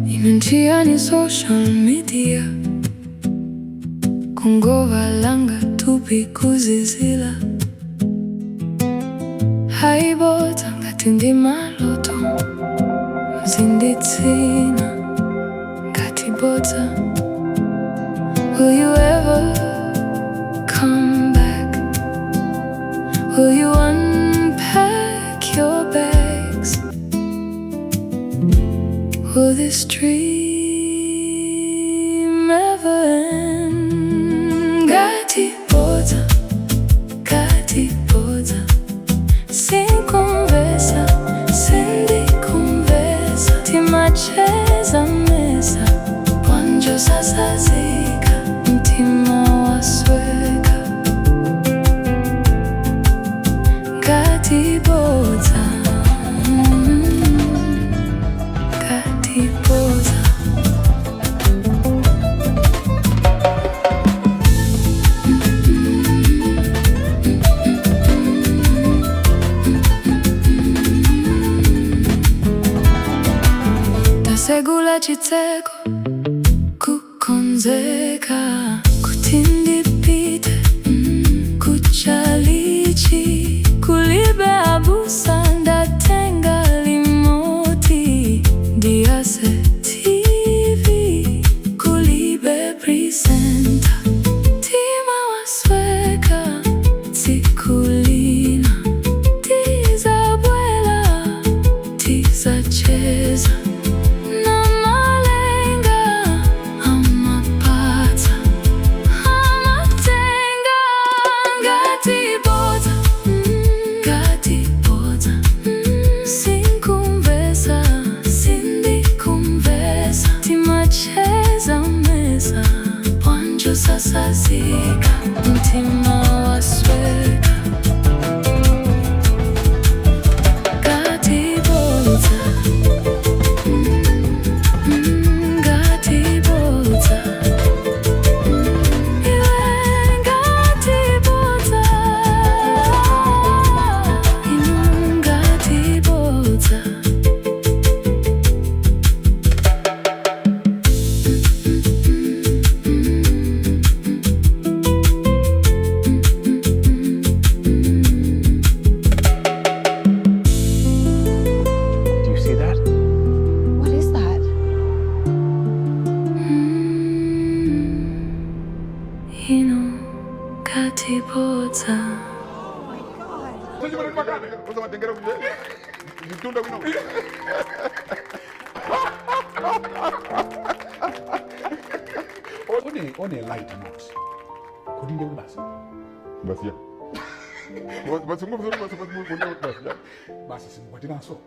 Inu nchiyani social media? Kungovala thupi kuzizila. Hai, bodza, ngati ndi maloto. Muzinditsina ngati bodza. Will you ever come back? Will you unpack your bags? Will this dream ever end? Ngati bodza, ngati bodza. Sinkumvesa, sindikumvesa. Timacheza mesa, bwanji osasazika. Mtima wasweka. Ngati bodza. Ngati bodza. Tatsegula chitseko, kukonzeka kuti ndipite kuchalichi. Kulibe abusa, ndatenga remote. Ndiyatse TV, kulibe presenter. Mtima wasweka. Tsiku lina tizabwela, tizacheza. Namalenga amapatsa, amatenga. Ngati bodza, ngati bodza. Sinkumvesa, sindikumvesa. Timacheza mesa, bwanji osasazika. Mtima wasweka. Ngati bodza. Ngati bodza. Iwe ngati bodza. Inu ngati bodza. Do you see that? What is that? Inu ngati bodza. Usamatengera mtunda kuno. On a light note, kodi ndiye basi? Basi ya. Basi basi basi basi basi basi ya. Basi simukwatiranso?